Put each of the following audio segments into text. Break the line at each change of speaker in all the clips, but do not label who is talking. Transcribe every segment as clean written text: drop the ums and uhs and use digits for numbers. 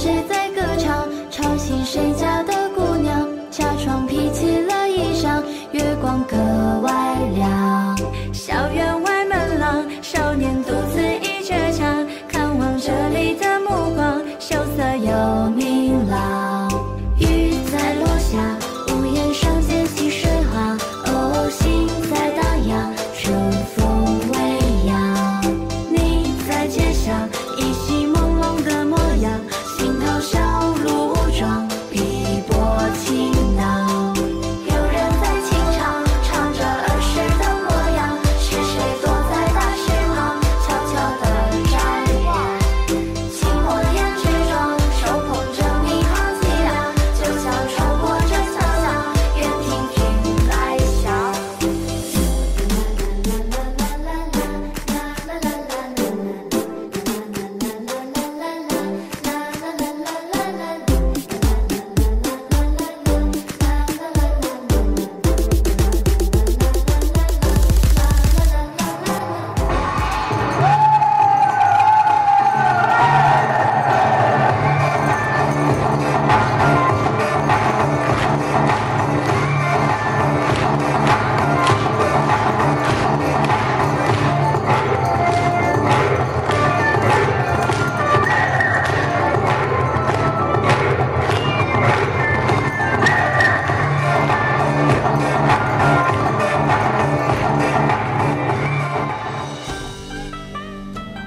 谁在歌唱？ 吵醒谁家的姑娘？ 纱窗披起了衣裳， 月光格外亮。 校园外门廊， 少年独自倚着墙， 看望这里的目光， 羞涩又明朗。 雨在落下， 屋檐上溅起水花， 哦， 心在荡漾， 春风微扬。 你在街巷， 依稀朦胧的模样， 心头小鹿撞， 碧波轻荡。 有人在轻唱， 唱着儿时的模样， 是谁躲在大石旁， 悄悄地张望？ 轻薄胭脂妆， 手捧着迷航凄凉， 就像穿过这小巷， 愿听君来笑。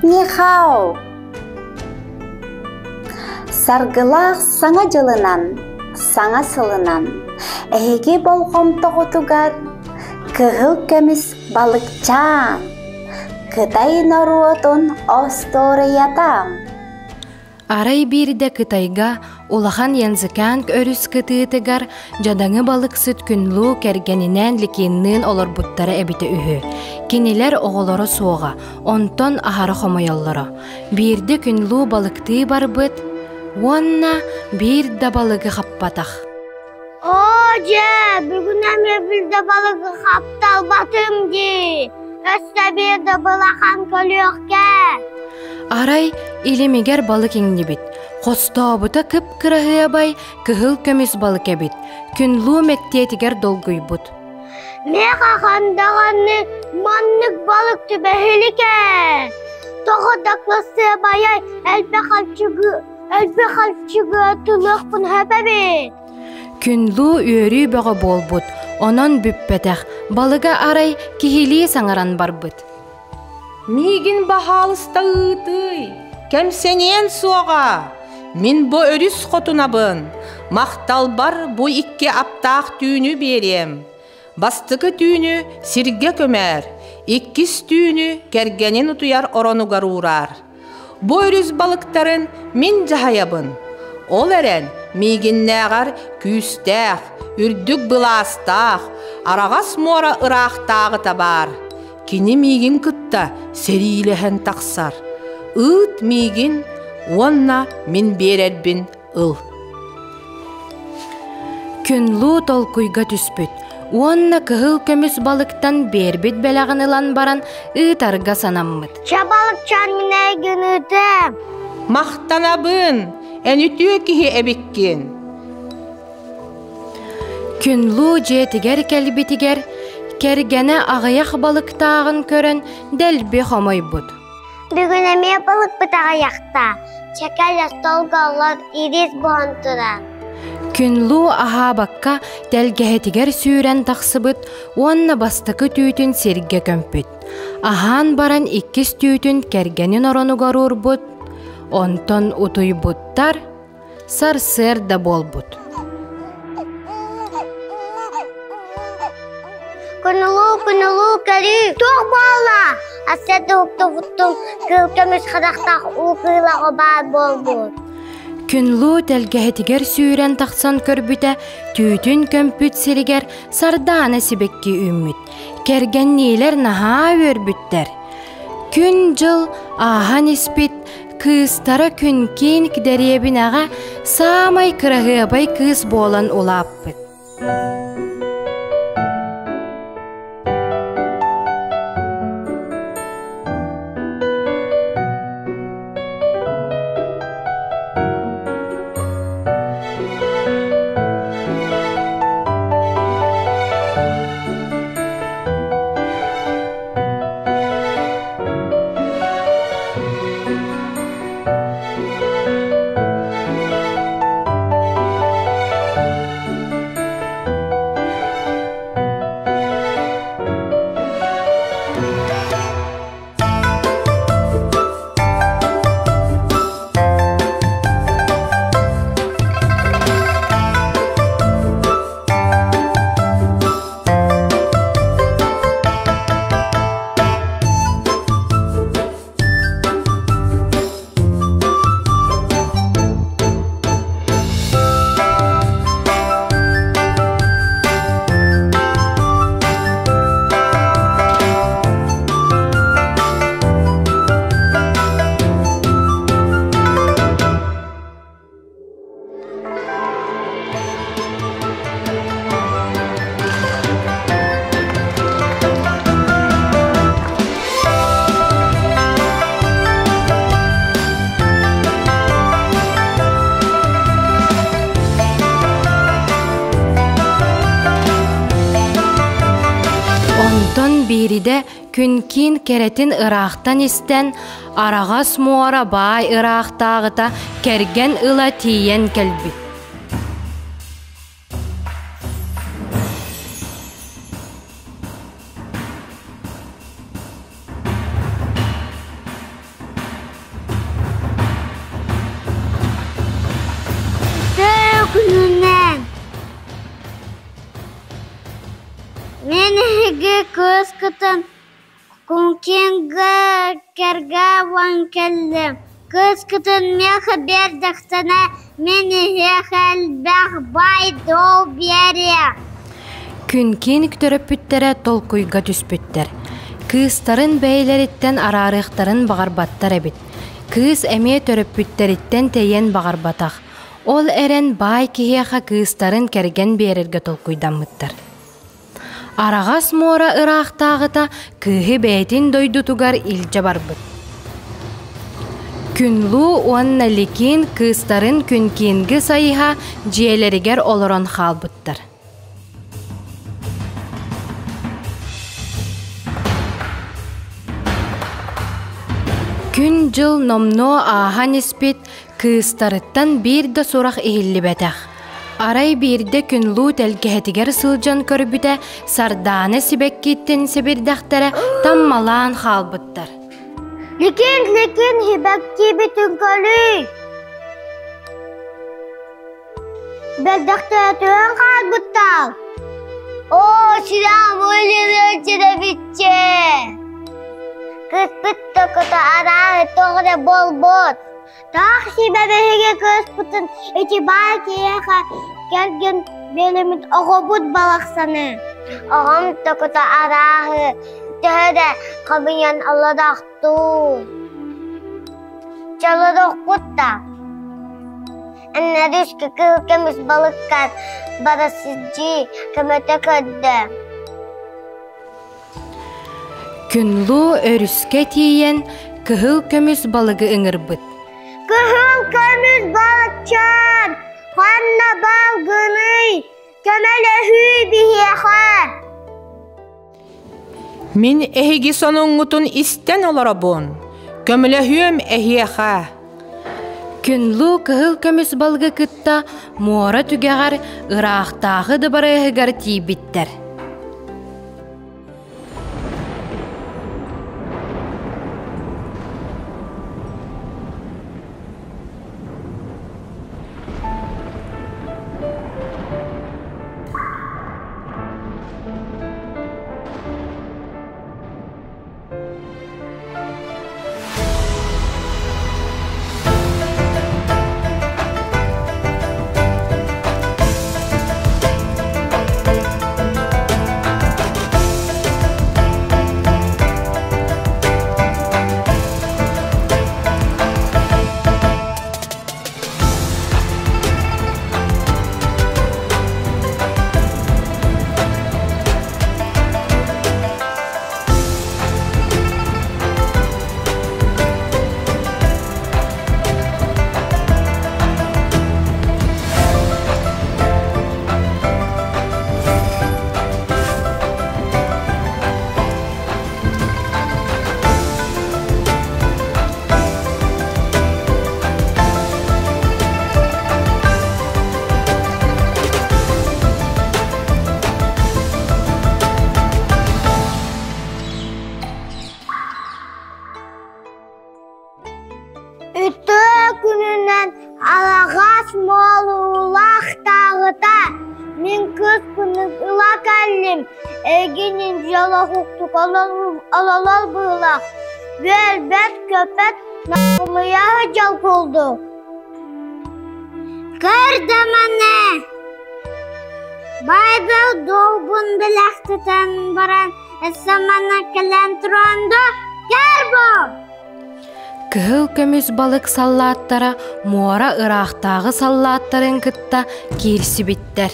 Ни хао! Саргылаах саҥа дьылынан, саҥа сылынан эһиги болҕомтоҕутугар кыһыл көмүс балыкчаан, Кытай норуотун остуоруйата.
Арай биирдэ Кытайга улахан Янцзыканг өрүс кытыытыгар дьадаҥы балыксыт Күнлу кэргэнинээн Ликинныын олорбуттара эбитэ үһү. Кинилэр оҕолоро суоҕа, онтон аһара хомойоллоро. Биирдэ Күнлу балыктыы барбыт уонна биир да балыгы хаппатах.
Оо дьэ, бүгүн эмиэ биир да балыгы хапталбатым дии. Өссө биир да былахан көлүөхкэ.
Арай илимигэр балык иҥнибит. Хостообута кып-кыраһыабай кыһыл көмүс балык эбит. Күнлуу мэктиэтигэр долгуйбут.
Миэхэ хандаҕаны маннык балык түбэһилик ээ. Тоҕо да кырасыабайай элбэх альчыгы элбэх альчыгы тылыахпын сөп эбит.
Күнлуу үөрүү бөҕө буолбут, онон бүппэтэх, балыга арай киһилии саҥаран барбыт.
Миигин баһаалыста ыытыый, кэмсэниэн суоҕа. Мин бу өрүс хотунабын, махталбар бу икки аптаах түүнү биэриэм. Бастакы түүнү сиргэ көмээр, иккис түүнү кэргэнин утуйар оронугар уураар. Бу өрүс балыктарын мин дьаһайабын. Ол эрэн миигиннээҕэр күүстээх, үрдүк былаастаах, араҕас муора ыраахтааҕыта баар. Кини миигин кытта сэриилэһэн тахсар. Ыыт миигин уонна мин биэрэрбин ыл.
Күнлуу толкуйга түспүт уонна кыһыл көмүс балыктан биэрбит бэлэҕин ылан баран ыытарга санаммыт.
Чэ балыкчаан мин эйигин ыытыам.
Махтанабын, эн үтүө киһи эбиккин.
Күнлуу дьиэтигэр кэлбитигэр кэргэнэ аҕыйах балыктааҕын көрөн дэлби хомойбут.
Бүгүн эмиэ балыкпыт аҕыйахта. Чэкэл остуолга олор ирис буһан турар.
Күнлуу аһаабакка тэлгэһэтигэр сүүрэн тахсыбыт уонна бастакы түүтүн сиргэ көмпүт. Аһаан баран иккис түүтүн кэргэнин оронугар уурбут, онтон утуйбуттар, сарсыарда буолбут.
Күнүлүү, күнүлүү көрүү. Туох буолла? Асса туһуктубуттум кыыл көмүс харахтаах уу кыылаҕа баар буолбут.
Күнлуу тэлгэһэтигэр сүүрэн тахсан көрбүтэ, түүтүн көмпүт сиригэр сардаана сибэкки үүммүт. Кэргэнниилэр наһаа үөрбүттэр. Күн-дьыл ааһан испит, кыыстара Күнкиин дэриэбинэҕэ саамай кыраһыабай кыыс буолан улааппыт. бииридэ Күнкиин кэрэтин ыраахтан истэн, араҕас муора баай ыраахтааҕыта кэргэн ыла тиийэн кэлбит.
Үтүө күнүнэн! Мин эһиги кыыскытын Куҥкинга кэргэ уон кэллим. Кыыскытын миэхэ биэрдэхтэринэ, мин эһиэхэ элбэх баай-дуол биэриэм.
Күнкиин төрөппүттэрэ толкуйга түспүттэр. Кыыстарын бэйэлэриттэн араарыахтарын баҕарбаттар эбит. Кыыс эмиэ төрөппүттэриттэн тэйиэн баҕарбатах. Ол эрэн баай киһиэхэ кыыстарын кэргэн биэрэргэ толкуйдаммыттар. Араҕас муора ыраахтааҕыта кыыһы бэйэтин дойдутугар илдьэ барбыт. Күнлуу уонна Ликин кыыстарын Күнкиинги сайыһа дьиэлэригэр олорон хаалбыттар. Күн-дьыл номнуо ааһан испит Кыыстарыттан биир да сурах иһиллибэтэх. Арай биирдэ Күнлуу тэлгэһэтигэр сылдьан көрбүтэ, Сардаана сибэккиттэн сэбирдэхтэрэ таммалаан хаалбыттар.
Ликин, ликин, сибэккибитин көрүй! Бэрдэхтэрэ хаалбыттар. Оо, сирам өлөрөөччү Кыспыт токото арааһы тоҕо эрэ буолбут. Таах сиибэ биһиги кыыспытын ити баай киһиэхэ кэргэн биэлэммит оҕобут балахсаны. Оҕом токото арааһы төһө да хомуйан олорохтуу. Чолорохпут да. Эннэрискэ кыһыл көмүс балыккар бара сылдьыы көмөтө көрдө.
Күнлуу өрүскэ тиийэн кыһыл көмүс балыгы ыҥырбыт.
Кыһыл көмүс балыкчаан, ханна балгыный, көмөлөһүү биһиэхэ.
Мин эһиги сонуҥҥутун истэн олоробун, көмөлөһүөм эһиэхэ.
Күнлуу кыһыл көмүс балыгы кытта муора түгэҕэр ыраахтааҕы дыбарыаһыгар тиийбиттэр.
Үтүө күнүнэн араҕас моолуулаах тааҕыта мин кыыспын ыла кэллим Эйигин дьолоһуктук ололор быылах үөрбэт-көппөт Наҕылыйа сылдьар курдук Көр да маны Байбал долгун бэлэхтэтэн баран өссө манна кэлэн туран да кэр бу
Кыһыл көмүс балык саллааттара муора ыраахтааҕы саллааттарын кытта киирсибиттэр.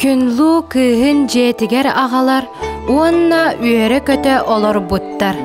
Күнлу кыыһын дьиэтигэр аҕалар уонна үөрэ-көтө олорбуттар.